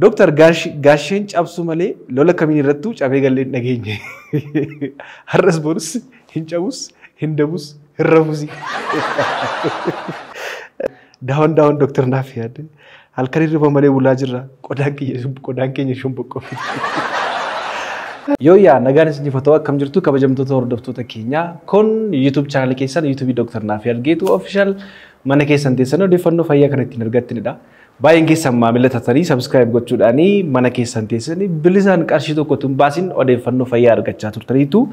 Dooktar Gaasheen cabsuu malee lola kamiin irrattuu cabee gallee hin dhageenye. Har'as borus hin cabus, hin dabus, hin rafusi. Daawwan daawwan Dooktar naaf yaadde. Halkan hirriba malee bulaa jirra. Qodaan keenya shomboqqoo. Yooyyaa, nagaan isin fatoo, akkam jirtu kabajamtoota hordoftoota keenyaa? Kun YouTube channel keessan, YouTube Dooktar Naafi Geetuu Official, mana keessan teessan odeeffannoo fayyaa kan ittiin argattanidha. Baay'een keessan maamila taatanii subscribe gochuudhaanii mana keessan teessanii bilisaan qarshii tokko tun baasin odeeffannoo fayyaa argachaa turtaniitu.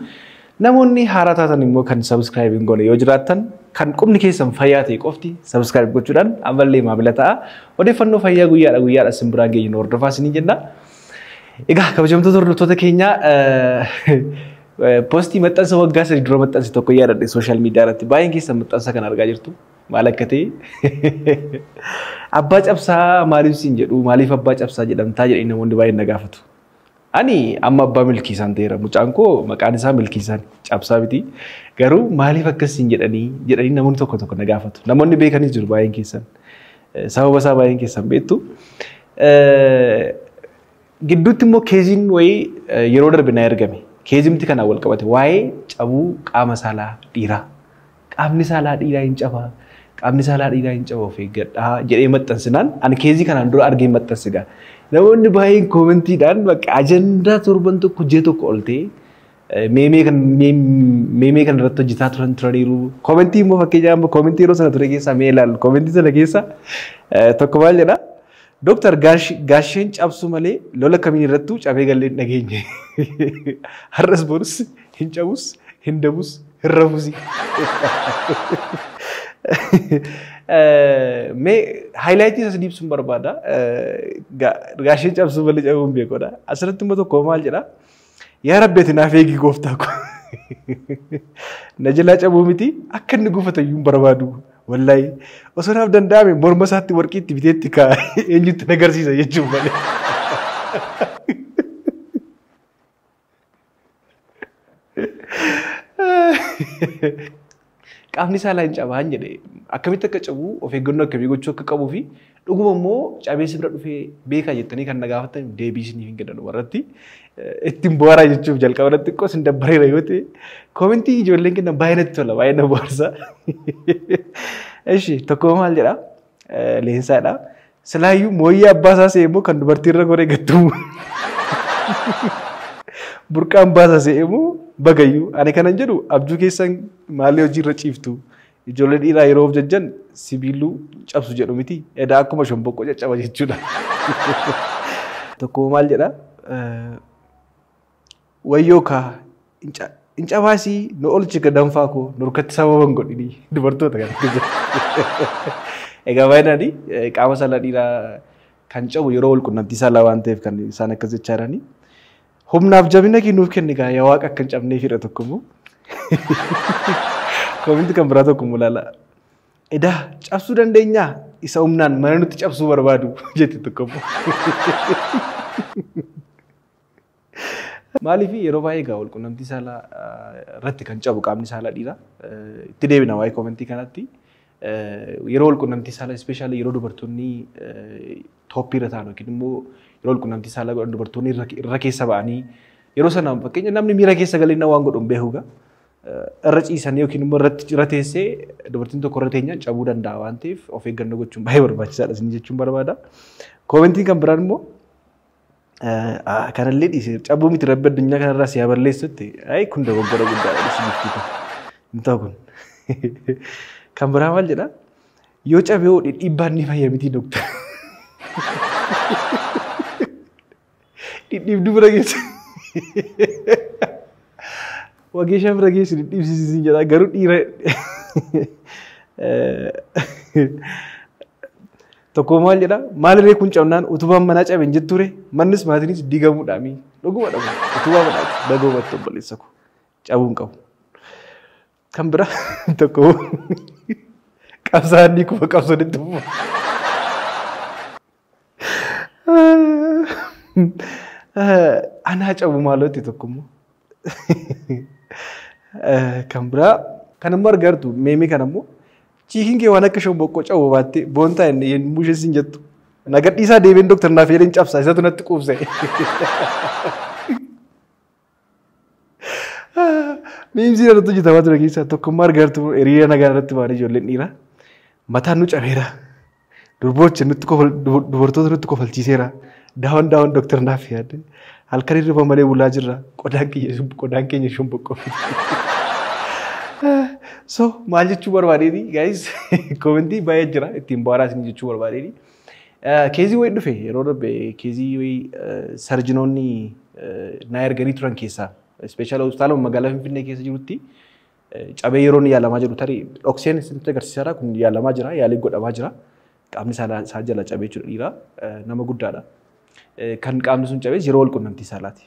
Namoonni haaraa taatan immoo kan subscribe hin goone yoo jiraattan, kan qubni keessan fayyaa ta'e qofti subscribe gochuudhaan ammallee maamila ta'a. Odeeffannoo fayyaa guyyaadha guyyaadha isin biraan geenyu hordofaa isinii jenna. Egaa kabajamtoota hordoftoota keenyaa, poostii maxxansa waggaa 3 dura maxxanse tokko yaadadhe social media irratti. Baay'een keessan maxxansa kana argaa jirtu. Maal akka ta'e, abbaa cabsaa maaliif siin jedhu, maaliif abbaa cabsaa jedhamtaa jedhanii namoonni baay'een na gaafatu. Ani amma abbaa Milkiisaan ta'eera. Mucaan koo maqaan isaa Milkiisaan, cabsaa miti. Garuu maaliif akkas siin jedhanii namoonni tokko tokko na gaafatu. Namoonni beekanis jiru baay'een keessan. Sababa isaa baay'een keessan beektu. Gidduutti immoo keeziin wayii yeroo darbe na ergame. Keezimti kanaan wal qabate, waa'ee cabuu qaama saalaa dhiiraa. Qaamni saalaa dhiiraa hin cabaa. Qaamni saalaa dhiiraa hin caba, of eeggadhaa jedhee maxxansinaan, ani keezii kanaan dura argee maxxanse gaa. Namoonni baay'een koomentiidhaan bakka ajandaa torban tokko, ji'a tokko ol ta'e meemee kan meemee kan irratti hojjetaa turan turaniiru. Koomentii immoo fakkeenyaaf koomentii yeroo sana ture keessaa mee ilaalu. Koomentii sana keessa tokko maal jedhaa? Dooktar Gaasheen cabsuu malee lola kamiin irrattuu cabee gallee hin dhageenye. Har'as borus hin cabus, hin dabus, hin rafusi. Mee highlight isa ibsuun barbaada. Gaasheen cabsuu malee cabuu hin beekudha. Asirratti immoo tokko maal jedhaa? Yaa Rabbi, ati naaf eegi gooftaa ko. Na jalaa cabuu miti, akka inni gufata iyyuu hin barbaadu. Wallaahi osoo naaf danda'ame morma isaatti warqii itti biteetti kaa eenyutti agarsiisa jechuun malee. Qaamni saalaa hin cabaan jedhe, akkamitti akka cabu, of eeggannoo akkamii gochuu akka qabuu fi dhuguma immoo cabee si bira dhufee beekaa jettanii kan na gaafatan deebii isiniif hin kennan warratti ittiin bohaaraa jechuuf. Jalqaba irratti xiqqoo isin dabbareera yoo ta'e, koomentii ijoolleen kennan baay'ee natti tola, baay'ee na bohaarsa. Eshi, tokko maal jedhaa? Leensaadha. Silaayyuu mooyyee abbaa isaa se'e immoo kan dubartii irra goree gattumu. Burqaan baasaa se'e immoo bagayyuu. Ani kanan jedhu abjuu keessan maalii hojii irra ciiftu. Ijoollee dhiiraa yeroo of jajjan sibiiluu cabsu jedhu miti. Edaa akkuma shomboqqoo caccaba jechuudha. Tokko maal jedhaa? Wayyoo kaa, hin cabaasii nu olchi danfaa koo nurkatti sababa hin godhini, dubartoota kan akkas. Egaa baay'inaan qaama saalaa dhiiraa kan cabu yeroo wal qunnamtii saalaa waan ta'eef kan isaan akkas jechaa jiranii. Humnaaf jabina kennuuf kenni gaa yaa Waaqa, akka hin cabneef hidha tokko immoo. Koominti kan biraa tokko immoo ilaala. Edaa cabsuu dandeenyaa isa humnaan mana nutti cabsuu barbaadu jette tokko immoo. Maaliif yeroo baay'ee egaa wal qunnamtii saalaa irratti kan cabu qaamni saalaa dhiiraa? Itti deebina waa'ee koomentii kanatti. Yeroo wal qunnamtii saalaa, especially yeroo dubartoonni tooppii irra ta'an yookiin immoo yeroo wal qunnamtii saalaa godhan dubartoonni irra keessa ba'anii, yeroo sana fakkeenya namni miira keessa galee waan godhu hin beeku gaa. Irra ciisanii yookiin immoo irratti irra teessee dubartiin tokko irra teenyaan cabuu danda'a waan ta'eef, of eeggannoo gochuun baay'ee barbaachisaadha isin jechuun barbaada. Koomentiin kan biraan immoo kanallee dhiise, cabuu miti, Rabbi addunyaa kanarraa si haa balleessutti. Ayi, kun dogoggora guddaadha, dhisi giftii kun. Hin ta'u kun. Kan biraa maal jedhaa? Yoo cabee hoo dhidhiibbaan ni fayya miti doktar? Dhidhiibduu bira geessu. Wageeshaa bira geessu, dhidhiibsiisiin jedha, garuu dhiira tokko maal jedhaa? Maalirree kun cabnaan utubaan manaa cabe hin jetture, mannis maatiinis diigamuudhaami. Dhuguma dhabu utubaa manaati baga hubatte obboleessa koo, cabuu hin qabu. Kan biraa tokko, qabsaan ni kufa, qabsoon itti fufa. Anaa cabu maalootti tokko immoo. Kan biraa kan immoo argartu meemii kana immoo, chiikiin kee waan akka shomboqqoo cabu baattee boontaa inni yommuu isheen siin jettu. Nagadhiisaa deebiin Dooktar Naafeeliin cabsaa isatu natti quubse. Miimsii irratti hojjetamaa ture keessaa tokkummaa argaa hiriira nagaa irratti ba'anii ijoolleen dhiiraa mataan nu cabeera. Durboota dubartoota nutti kofalchiiseera. Daawwan daawwan Dooktar Naafeeli halkan hirriba malee bulaa jirra. Qodaan keenya shomboqqoo. So maal jechuu barbaadeeni guys, commentii baay'ee jira ittiin bohaaraa isin jechuu barbaadeeni. Caseii wayii dhufe yeroo darbe, caseii wayii surgeonoonni naa erganii turan keessaa special hospitaala magaalaa Finfinnee keessa jirutti cabee yeroo inni yaalamaa jiru tarii dhokseen isinitti agarsiisaadha. Kun yaalamaa jira, yaalii godhamaa jira. Qaamni isaa jala cabee jechuudha, dhiiraa nama guddaadha. Kan qaamni sun cabee yeroo wal qunnamtii saalaati.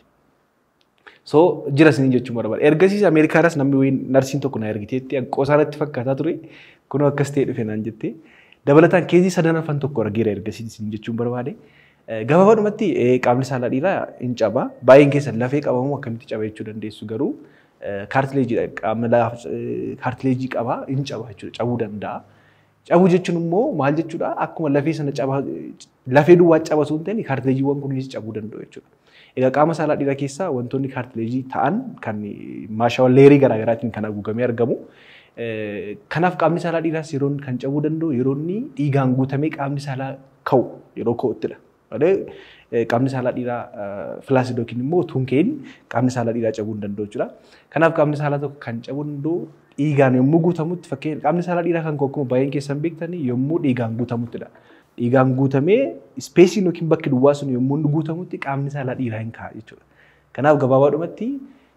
So jira isiniin jechuun barbaada. Ergasiis Ameerikaadhaas namni wayii narsiin tokko na ergiteetti qoosaa natti fakkaataa ture. Kunoo akkas ta'ee dhufe naan jettee. Dabalataan caseii sadan arfan tokko argeera ergasiis isiniin jechuun barbaade. Gabaabaadhumatti qaamni saalaa dhiiraa hin caba. Baay'een keessan lafee qabamu akkamitti caba jechuu dandeessu, garuu cartilageiidha. Qaamni cartilageii qaba, hin caba jechuudha. Cabuu danda'a. Cabuu jechuun immoo maal jechuudha? Akkuma lafee sana caba, lafee duwwaa caba osoo hin ta'in cartilageiiwwan kunis cabuu danda'u jechuudha. Egaa qaama saalaa dhiiraa keessaa wantoonni cartilageii ta'an kan maashaawwan layerii garaagaraatiin kan haguugamee argamu. Kanaaf qaamni saalaa dhiiraas yeroo kan cabuu danda'u yeroo inni dhiigaan guutamee qaamni saalaa ka'u yeroo ka'uttidha. Malee qaamni saalaa dhiiraa flaccid yookiin immoo utuu hin ka'in qaamni saalaa dhiiraa cabuu hin danda'u jechuudha. Kanaaf qaamni saalaa tokko kan cabuu danda'u dhiigaan yommuu guutamutti. Fakkeenya qaamni saalaa dhiiraa kan akkuma baay'een keessan beektanii yommuu dhiigaan guutamuttidha. Dhiigaan guutamee spaceiin yookiin bakki duwwaa sun yommuu inni guutamutti qaamni saalaa dhiiraa hin ka'a jechuudha. Kanaaf gabaabaadhumatti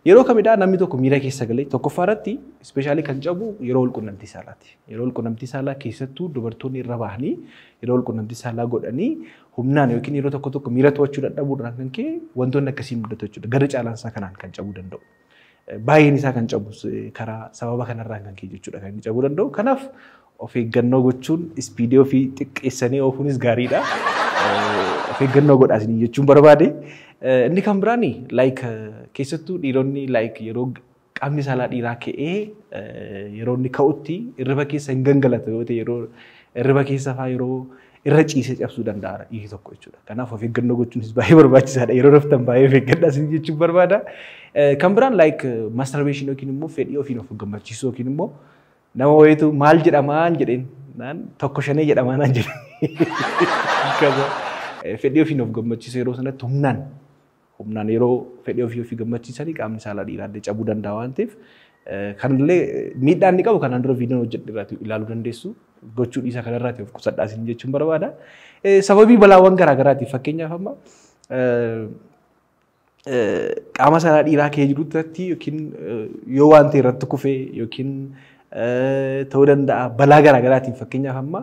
yeroo kamidhaa namni tokko miira keessa galee tokkoffaa irratti specially kan cabu yeroo walqunnamtii saalaati. Yeroo walqunnamtii saalaa keessattuu dubartoonni irra bahanii yeroo walqunnamtii saalaa godhanii humnaan yookiin yeroo tokko tokko miira to'achuu dadhabuudhaan kan ka'e wantoonni akkasii mudatu jechuudha. Gara caalaan isaa kanaan kan cabuu danda'u. Baay'een isaa kan cabu karaa sababa kanarraan kan ka'e jechuudha kan inni cabuu danda'u. Kanaaf of eeggannoo gochuun, speedii ofii xiqqeessanii oofuunis gaariidha. Of eeggannoo godhaa isin jechuun barbaade. Inni kan biraan like keessattuu dhiironni like yeroo qaamni saalaa dhiiraa ka'ee yeroo inni ka'utti hirriba keessa hin gangalatu yoo ta'e, yeroo hirriba keessa fa'aa yeroo irra ciisee cabsuu danda'a dhiirri tokko jechuudha. Kanaaf of eeggannoo gochuunis baay'ee barbaachisaadha. Yeroo raftan baay'ee of eeggadhaa isin jechuun barbaada. Kan biraan like masturbation yookiin immoo fedhii ofiin of gammachiisuu yookiin immoo nama wayiitu maal jedhamaan jedheen naan tokko shanee jedhamaa naan jedhe. Fedhii ofiin of gammachiisuu yeroo sanatti humnaan humnaan yeroo fedhii ofii ofii gammachiisanii qaamni saalaa dhiiraa illee cabuu danda'a waan ta'eef, kanallee miidhaa inni qabu kanaan dura viidiyoon hojjedhe irratti ilaaluu dandeessu. Gochuu dhiisaa kanarraati of qusadhaa isin jechuun barbaada. Sababii balaawwan garaagaraatiif, fakkeenyaaf amma qaama saalaa dhiiraa kee jirutti yookiin yoo waan ta'e irratti kufee yookiin ta'uu danda'a, balaa garaagaraatiin, fakkeenyaaf amma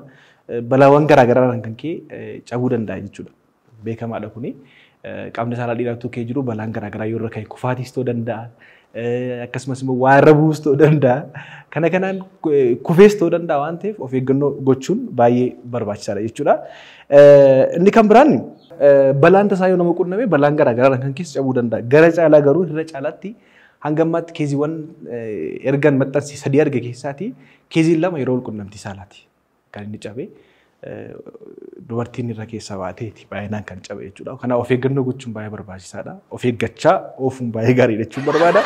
balaawwan garaagaraan kan ka'e cabuu danda'a jechuudha. Beekamaadha kuni. Qaamni saalaa dhiiraa kee jiru balaan garaagaraa yoo irra ka'e kufaatis ta'uu danda'a. Akkasumas immoo waa irra bu'uus ta'uu danda'a. Kana kanaan kufees ta'uu danda'a waan ta'eef of eeggannoo gochuun baay'ee barbaachisaadha jechuudha. Inni kan biraan balaan tasaa yoo nama qunname balaan garaagaraa kan keessa cabuu danda'a. Gara caalaa garuu irra caalaatti hanga ammaatti caseiiwwan ergan maxxansi sadii arge keessaati caseiin lama yeroo walqunnamtii saalaati kan inni cabe. Dubartiin irra keessa baateeti baay'inaan kan cabe jechuudha. Kanaaf of eeggannoo gochuun baay'ee barbaachisaadha. Of eeggachaa oofuun baay'ee gaariidha jechuun barbaada.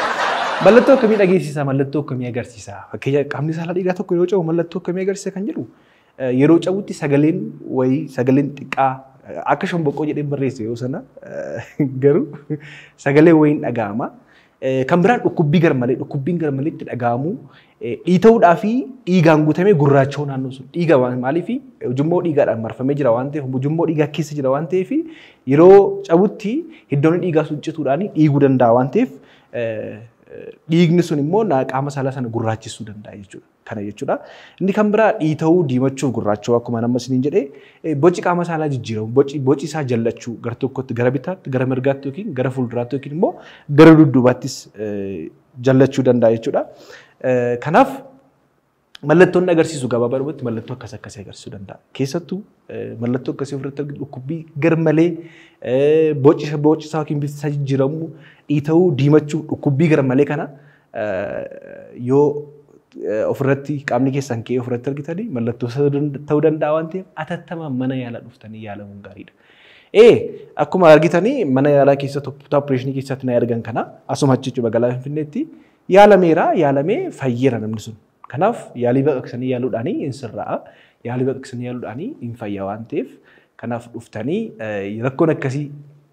Mallattoo akkamii dhageessisa? Mallattoo akkamii agarsiisa? Fakkeenya qaamni saalaa dhiiraa tokko yeroo cabu mallattoo akkamii agarsiisa kan jedhu, yeroo cabutti sagaleen wayii, sagaleen xiqqaa akka shomboqqoo jedhee barreesse yeroo sana, garuu sagalee wayiin dhaga'ama. Kan biraan dhukkubbii garmalee, dhukkubbiin garmalee itti dhaga'amu, dhiita'uudhaa fi dhiigaan guutamee gurraacha'uu naannoo sun dhiiga. Maaliif ujummoo dhiigaadhaan marfamee jira waan ta'eef, ujummoo dhiigaa keessa jira waan ta'eef, yeroo cabutti hiddoonni dhiigaa sun cituudhaan dhiiguu danda'a waan ta'eef, dhiigni sun immoo qaama saalaa sana gurraachisuu danda'a jechuudha. Kana jechuudha. Inni kan biraa dhiita'uu, diimachuuf gurraacha'uu akkuma nama isiniin jedhee, boci qaama saalaa jijjiiramu, boci isaa jallachuu, gara tokkotti, gara bitaatti, gara mirgaatti yookiin gara fuulduraatti yookiin immoo gara dudduubaattis jallachuu danda'a jechuudha. Kanaaf mallattoon agarsiisu gabaabaadhumatti mallattoo akkas akkasii agarsiisuu danda'a. Keessattuu mallattoo akkasii ofirratti arginu, dhukkubbii garmalee, boci isaa yookiin bifti isaa jijjiiramuu, dhiita'uu, diimachuu, dhukkubbii garmalee kana yoo Ofirratti qaamni keessan ka'ee ofirratti argitanii mallattoo ta'uu danda'a waan ta'eef atattamaan mana yaalaa dhuftanii yaalamuun gaariidha. Akkuma argitanii mana yaalaa keessa kutaa opereeshinii keessatti na ergan kana asuma achi jechuudha magaalaa Finfinneetti yaalameera, yaalamee fayyeera namni sun. Kanaaf yaalii baqaqsanii yaaluudhaanii hin sirraa'a. Yaalii baqaqsanii yaaluudhaanii hin fayya waan ta'eef kanaaf dhuftanii rakkoon akkasii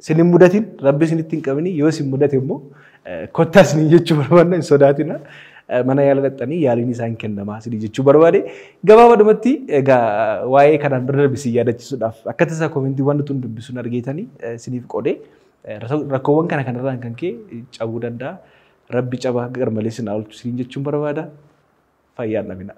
sin hin mudatin, rabbi isinitti hin qabini, yoo isin mudate immoo kottaa isinii jechuu barbaadna, hin sodaatina. Mana yaala dhaqxanii yaaliin isaan kennamaa isinii jechuu barbaade. Gabaabadhumatti egaa waa'ee kanaan dura darbe isin yaadachiisuudhaaf akka tasaa koomentiiwwan nuti dubbisuun argeetanii isiniif qoodee rakkoowwan kana kanarraan kan ka'e cabuu danda'a. Rabbi cabaa garmalee isin haa oolchu isiniin jechuun barbaada. Fayyaan dhabina.